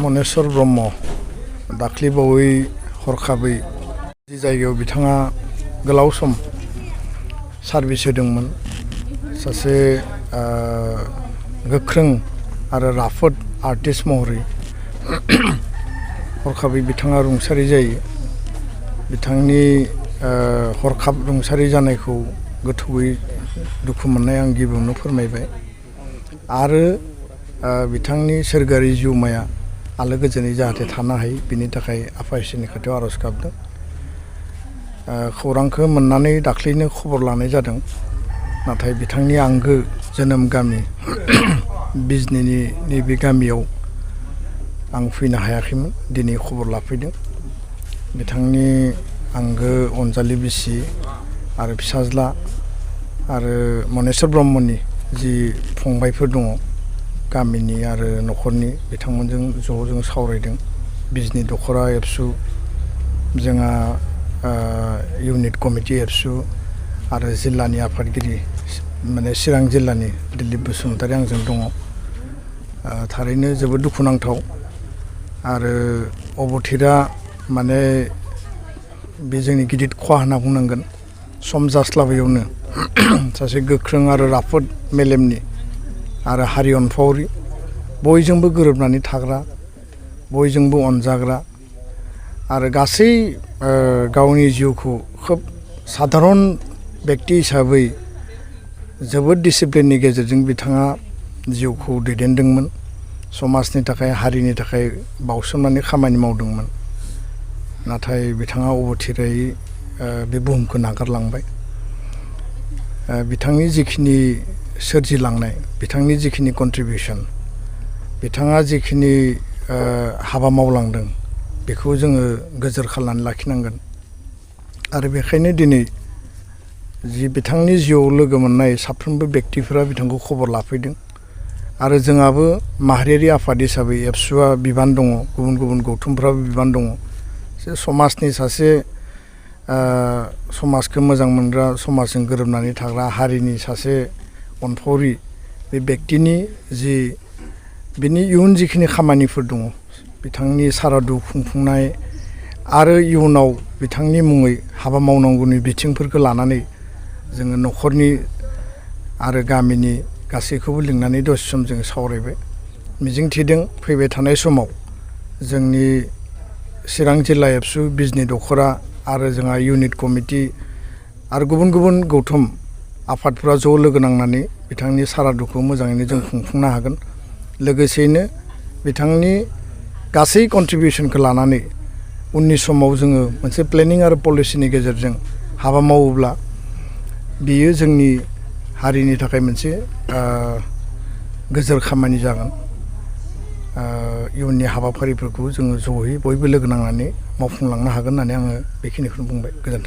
मनेस्वर ब्रह्म दाख्लिबावै हरखाबै जि जायगायाव बिथाङा गोलाव सम सार्भिस होदोंमोन सासे गोख्रों आरो राफोद आर्टिस्ट महरै हरखाबै बिथाङा रुंसारि जायो। बिथांनि हरखाब रुंसारि जानायखौ गोथौयै दुखु मोननाय आं गिबियावनो फोरमायबाय आरो बिथांनि सोरगोआरि जिउमाया आलो गोजोनै जाहाथे थानो हायो बिनि थाखाय आफा इसोरनि खाथियाव आरज गाबदों। खौरांखौ मोननानै दाख्लैनो खबर लानाय जादों, नाथाय बिथांनि आंगो जोनोम गामि बिजनीनि नैबे गामियाव आं फैनो हायाखैमोन। दिनै खबर लाफैदों। बिथांनि आंगो अनजालि बिसि आरो फिसाज्ला आरो मनेस्वर ब्रह्मनि जि फंबायफोर दङ गामिनि आरो न'खरनि, बिथांमोनजों जों सावरायदों। बिजनी दख'रा एबसु, जोंहा इउनिट कमिटि एबसु आरो जिल्लानि आफादगिरि माने चिरां जिल्लानि दिलीप बसुमतारी आंजों दङ। थारैनो जोबोद दुखुनांथाव आरो अबथिरा माने बे जोंनि गिदिर खहा होनना बुंनांगोन। सम जास्लाबैयावनो सासे गोख्रों आरो राफोद मेलेमनि आरो हारि अनफावरि, बयजोंबो गोरोबनानै थाग्रा, बयजोंबो अनजाग्रा आरो गासै गावनि जिउखौ खोब साधारन बेक्ति हिसाबै जोबोद डिसिप्लिननि गेजेरजों बिथाङा जिउखौ दैदेनदोंमोन। समाजनि थाखाय, हारिनि थाखाय बावसोमनानै खामानि मावदोंमोन। नाथाय बिथाङा अबथिरायै बे बुहुमखौ नागारलांबाय। बिथांनि जिखिनि सोरजिलांनाय, बिथांनि जिखिनि कन्ट्रिबिउसन, बिथाङा जिखिनि हाबा मावलांदों बेखौ जोङो गोजोर खालामनानै लाखिनांगोन। आरो बेखायनो दिनै जि बिथांनि जिउआव लोगो मोननाय साफ्रोमबो बेक्तिफोरा बिथांखौ खबर लाफैदों आरो जोंहाबो माहारियारि आफाद हिसाबै एबसुआ बिबान दङ, गुबुन गुबुन गौथुमफ्राबो बिबान दङ। समाजनि सासे समाजखौ मोजां मोनग्रा, समाजजों गोरोबनानै थाग्रा, हारिनि सासे अनफावरि बे बेक्तिनि जि बिनि इयुन जिखिनि खामानिफोर दङ, बिथांनि सारादु खुंफुंनाय आरो इयुनाव बिथांनि मुङै हाबा मावनांगौनि बिथिंफोरखौ लानानै जोङो न'खरनि आरो गामिनि गासैखौबो लिंनानै दसे सम जोङो सावरायबाय। मिजिंथिदों फैबाय थानाय समाव जोंनि चिरां जिल्ला एबसु, बिजनी दख'रा आरो जोंहा इउनिट कमिटि आरो गुबुन गुबुन गौथुम आफादफोरा ज' लोगो नांनानै बिथांनि सारादुखौ मोजाङैनो जों खुंफुंनो हागोन। लोगोसेयैनो बिथांनि गासै कन्ट्रिबिउसनखौ लानानै उननि समाव जोङो मोनसे प्लेनिं आरो पलिसिनि गेजेरजों हाबा मावोब्ला बियो जोंनि हारिनि थाखाय मोनसे गोजोर खामानि जागोन। इयुननि हाबाफारिफोरखौ जोङो जयै बयबो लोगो नांनानै मावफुंलांनो हागोन होननानै आङो बेखिनिखौनो बुंबाय। गोजोन्थों।